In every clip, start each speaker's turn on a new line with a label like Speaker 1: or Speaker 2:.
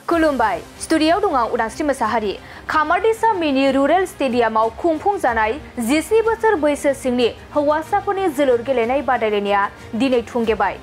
Speaker 1: खुलुमबाय स्टुडियोआव दं आं उदांस्रि मोसाहारि खामारदैसा मिनि रुरेल स्टेडियामाव खुंफुंजानाय 17 बोसोर बैसो सिंनि हौवासाफोरनि जोलुर गेलेनाय बादायलायनाया दिनै थुंगेबाय।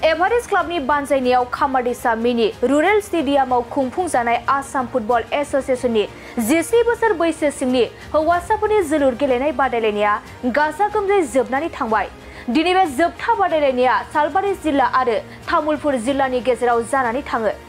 Speaker 1: एभारेस्ट क्लाबनि बानजायनायाव खामारदैसा मिनि रुरेल स्टेडियामाव खुंफुंजानाय आसाम फुटबल एसोसिएशननि 17 बोसोर बैसो सिंनि हौवासाफोरनि जोलुर गेलेनाय बादायलायनाया गाजा गोमजायै जोबनानै थांबाय। दिनै बे जोबथा बादायलायनाया सालबारि जिल्ला आरो तामुलपुर जिल्लानि गेजेराव जानानै थाङो।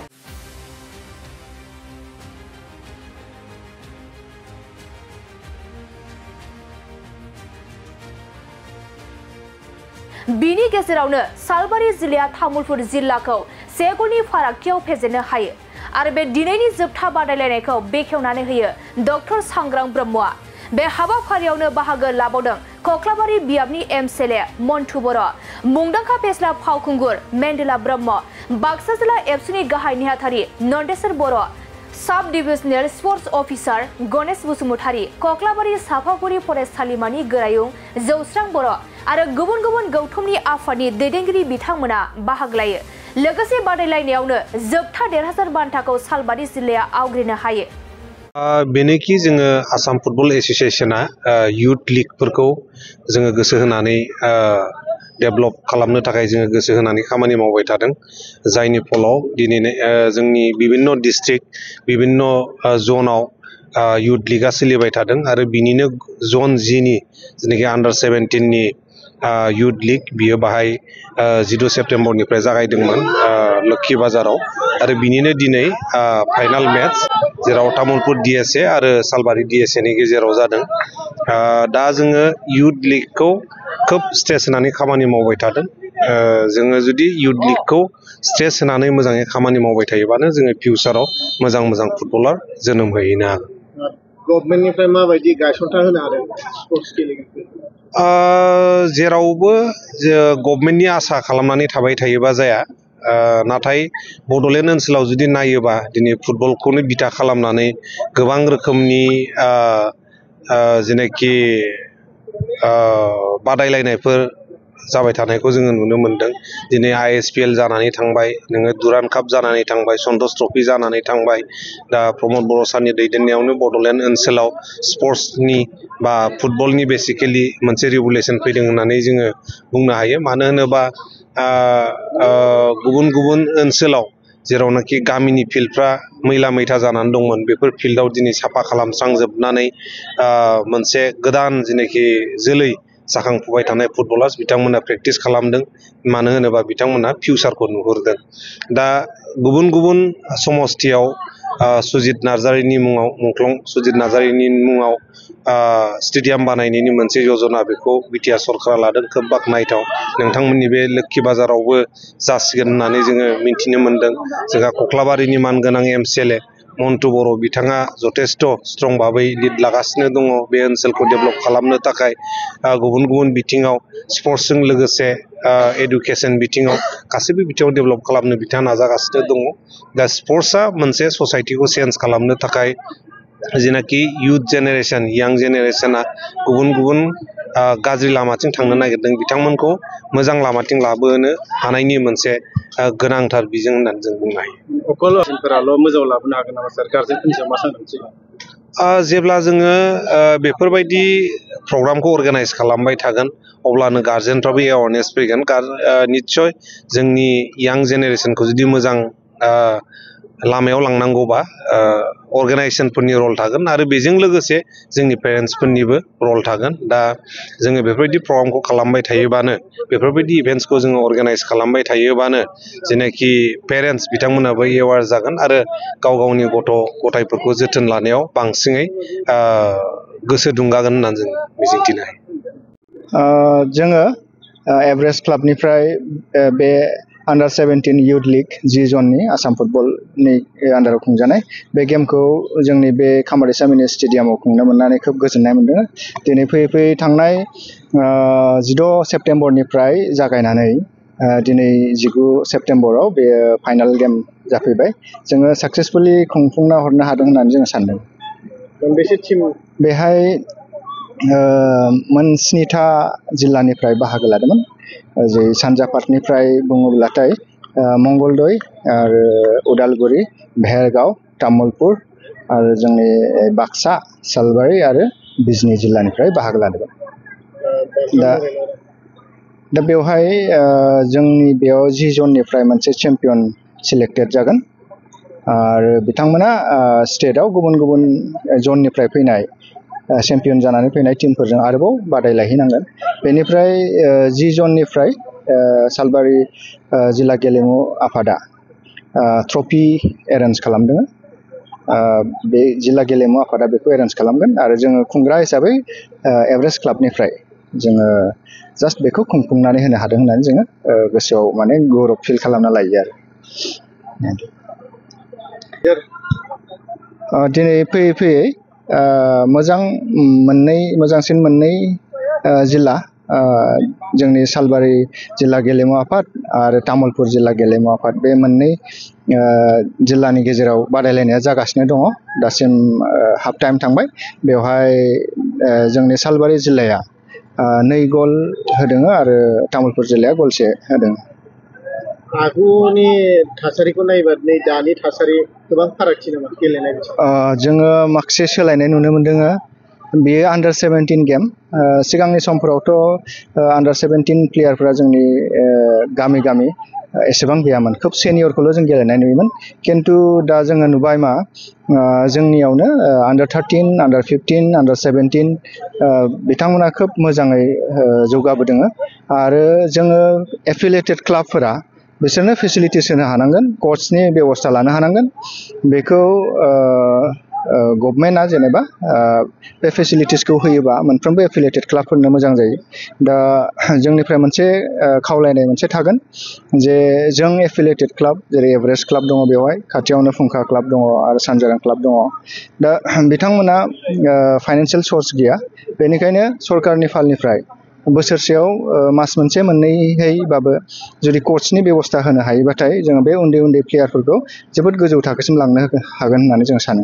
Speaker 1: बिनि गेजेरावनो सालबारि जिल्लाया तामुलपुर जिल्लाखौ 1 गलनि फारागथियाव फेजेननो हायो आरो बे दिनैनि जोबथा बादायलायनायखौ बेखेवनानै होयो डक्टर सांग्रां ब्रह्मआ। बे हाबाफारियावनो बाहागो लाबावदों कक्लाबारि बियाबनि एमएलए मन्टु बर', मुंदांखा फेस्ला फावखुंगुर मेन्देला ब्रह्म, बाक्सा जिल्ला एबसुनि गाहाय नेहाथारि नन्देश्वर बर', साब डिभिजनेल स्पर्ट्स अफिसार गणेश बसुमतारी, कक्लाबारि साफागुरि फरायसालिमानि गोरायुं जौस्रां बर' आरो गुबुन गुबुन गौथुमनि आफादनि दैदेनगिरि बिथांमोना बाहागो लायो। लोगोसे बादायलायनायावनो जोबथा देरहासार बान्थाखौ सालबारि जिल्लाया आवग्रिनो हायो।
Speaker 2: बेनोखि जोङो आसाम फुटबल एसोसिएशना युथ लिगफोरखौ जोङो गोसो होनानै डेभेलप खालामनो थाखाय जोङो गोसो होनानै खामानि मावबाय थादों, जायनि फलाव दिनै जोंनि बिभिन्न डिस्ट्रिक्ट बिभिन्न जनाव युथ लिगा सोलिबाय थादों आरो बिनिनो जन जिनि जेनाखि आन्डार 17नि युथ लिग बियो बाहाय 14 सेप्तेम्बरनिफ्राय जागायदोंमोन लोक्षी बाजाराव आरो बिनिनो दिनै फाइनाल मेट्स जेराव तामुलपुर डिएसए आरो सालबारि डिएसए नि गेजेराव जादों। दा जोङो युथ लिगखौ खोब स्ट्रेस होनानै खामानि मावबाय थादों। जोङो जुदि युथ लिगखौ स्ट्रेस होनानै मोजाङै खामानि मावबाय थायोबानो जोङो फिउचाराव मोजां मोजां फुटबलार जोनोम होहैनो हागोन।
Speaker 3: गभर्नमेन्टनिफ्राय माबायदि गायसनथाय होनो हादों स्पर्ट्स गेलेगिरिफोरखौ?
Speaker 2: जेरावबो गभर्नमेन्टनि आसा खालामनानै थाबाय थायोबा जाया, नाथाय बड'लेण्ड ओनसोलाव जुदि नायोबा दिनै फुटबलखौनो बिथा खालामनानै गोबां रोखोमनि जेनाखि बादायलायनायफोर जाबाय थानायखौ जोङो नुनो मोनदों। दिनै ISPL जानानै थांबाय, नोङो दुरान्ड काप जानानै थांबाय, सन्तोष ट्रफि जानानै थांबाय। दा प्रमद बर' सारनि दैदेननायावनो बड'लेण्ड ओनसोलाव स्पर्ट्सनि बा फुटबलनि बेसिकेलि मोनसे रेगुलेसन फैदों होननानै जोङो बुंनो हायो। मानो होनोबा गुबुन गुबुन ओनसोलाव जेरावनाखि गामिनि फिल्डफ्रा मैला मैथा जानानै दंमोन, बेफोर फिल्डआव दिनै साफा खालामस्रांजोबनानै मोनसे गोदान जेनाखि जोलै जाखांफुबाय थानाय फुटबलार्स बिथांमोना प्रेक्टिस खालामदों। मानो होनोबा बिथांमोना फिउचारखौ नुहुरदों। दा गुबुन गुबुन समस्थियाव सुजित नार्जारिनि मुङाव, मुंख्लं सुजित नार्जारिनि मुङाव स्टेडियाम बानायनायनि मोनसे यजना बेखौ बिटिआर सरकारा लादों, खोब बाख्नायथाव। नोंथांमोननि बे लोक्षी बाजारावबो जासिगोन होननानै जोङो मिन्थिनो मोनदों। जोंहा कक्लाबारिनि मानगोनां एमएलए मन्टु बर' बिथाङा जथेस्थ' स्ट्रं भाबै लिड लागासिनो दङ बे ओनसोलखौ डेभेलप खालामनो थाखाय। गुबुन गुबुन बिथिङाव स्पर्ट्सजों लोगोसे एडुकेसन बिथिङाव गासैबो बिथिङाव डेभेलप खालामनो बिथाङा नाजागासिनो दङ। दा स्पर्ट्सआ मोनसे ससाइटिखौ चेन्ज खालामनो थाखाय जेनाखि इयुथ जेनेरेसन, यां जेनेरेसना गुबुन गुबुन गाज्रि लामाथिं थांनो नागिरदों, बिथांमोनखौ मोजां लामाथिं लाबोनो हानायनि मोनसे गोनांथार बिजों होननानै जों बुंनो हायो।
Speaker 3: गार्जेनफोराल' मोजां लाबोनो हागोन नामा सार? गार्जेनफोरनि सायाव मा सांग्रांथि?
Speaker 2: जेब्ला जोङो बेफोरबायदि प्रग्रामखौ अर्गानाइज खालामबाय थागोन अब्लानो गार्जेनफ्राबो एवारनेस फैगोन। निस्सय जोंनि यां जेनेरेसनखौ जुदि मोजां लामायाव लांनांगौबा अर्गानाइजेसनफोरनि रल थागोन आरो बेजों लोगोसे जोंनि पेरेन्टसफोरनिबो रल थागोन। दा जोङो बेफोरबायदि प्रग्रामखौ खालामबाय थायोबानो, बेफोरबायदि इभेन्ट्सखौ जोङो अर्गानाइज खालामबाय थायोबानो जेनाखि पेरेन्टस बिथांमोनाबो एवार जागोन आरो गाव गावनि गथ' गथायफोरखौ जोथोन लानायाव बांसिनै गोसो दुंगागोन होननानै जों मिजिंथिनो हायो।
Speaker 4: जोङो एभारेस्ट क्लाबनिफ्राय बे आन्डार 17 युथ लिग 10 जननि आसाम फुटबलनि आन्डाराव खुंजानाय बे गेमखौ जोंनि बे खामारदैसा मिनि स्टेडियामाव खुंनो मोननानै खोब गोजोननाय मोन्दों। दिनै फैयै फैयै थांनाय 16 सेप्तेम्बरनिफ्राय जागायनानै दिनै 19 सेप्तेम्बराव बे फाइनाल गेम जाफैबाय। जोङो साक्सेसफुलि खुंफुंना हरनो हादों होननानै जोङो सानदों।
Speaker 3: मोनबेसे टीम
Speaker 4: बेहाय मोन 7था जिल्लानिफ्राय बाहागो लादोंमोन। जे सानजा पाटनिफ्राय बुङोब्लाथाय मंगलदै आरो उदालगुरि, भेरगाव, तामुलपुर आरो जोंनि बाक्सा, सालबारि आरो बिजनी जिल्लानिफ्राय बाहागो लादोंमोन। दा बेवहाय जोंनि बेयाव 10 जननिफ्राय मोनसे चेम्पियन सिलेक्टेड जागोन आरो बिथांमोना स्टेटआव गुबुन गुबुन जननिफ्राय फैनाय चेम्पियन जानानै फैनाय टीमफोरजों आरोबाव बादायलायहैनांगोन। बेनिफ्राय 10 जननिफ्राय सालबारि जिल्ला गेलेमु आफादा ट्रफि एरेन्ज खालामदों। बे जिल्ला गेलेमु आफादा बेखौ एरेन्ज खालामगोन आरो जोङो खुंग्रा हिसाबै एभारेस्ट क्लाबनिफ्राय जोङो जास्ट बेखौ खुंफुंनानै होनो हादों होननानै जोङो गोसोआव माने गौरब फिल खालामना लायो आरो। दिनै फैयै फैयै मोजांसिन मोननै जिल्ला जोंनि सालबारि जिल्ला गेलेमु आफाद आरो तामुलपुर जिल्ला गेलेमु आफाद बे मोननै जिल्लानि गेजेराव बादायलायनाया जागासिनो दङ। दासिम हाफ टाइम थांबाय। बेवहाय जोंनि सालबारि जिल्लाया 2 गल होदों आरो तामुलपुर जिल्लाया गलसे होदों।
Speaker 3: आगुनि थासारिखौ नायोबा नै दानि थासारि गोबां फारागथि नामा गेलेनाय बिथिङाव?
Speaker 4: जोङो माखासे सोलायनाय नुनो मोनदों। बेयो आन्डार 17 गेम। सिगांनि समफोरावथ' आन्डार 17 प्लेयारफोरा जोंनि गामि गामि एसेबां गैयामोन। खोब सेनियरखौल' जों गेलेनाय नुयोमोन। खिन्थु दा जोङो नुबाय मा जोंनियावनो आन्डार 13, आन्डार 15, आन्डार 17 बिथांमोना खोब मोजाङै जौगाबोदों आरो जोङो एफिलिएटेड क्लाबफोरा बिसोरनो फेसिलिटिस होनो हानांगोन, कचनि बेबस्था लानो हानांगोन। बेखौ गभर्नमेन्टआ जेनेबा बे फेसिलिटिसखौ होयोबा मोनफ्रोमबो एफिलिएटेड क्लाबफोरनो मोजां जायो। दा जोंनिफ्राय मोनसे खावलायनाय मोनसे थागोन जे जों एफिलिएटेड क्लाब जेरै एभारेस्ट क्लाब दङ, बेवहाय खाथियावनो फुंखा क्लाब दङ आरो सानजारां क्लाब दङ। दा बिथांमोना फाइनान्सियेल सर्स गैया। बेनिखायनो सरकारनि फालनिफ्राय बोसोरसेयाव मास मोनसे मोननैहैबाबो जुदि कचनि बेबस्था होनो हायोबाथाय जोङो बे उन्दै उन्दै प्लेयारफोरखौ जोबोद गोजौ थाखोसिम लांनो हागोन होननानै जों सानो।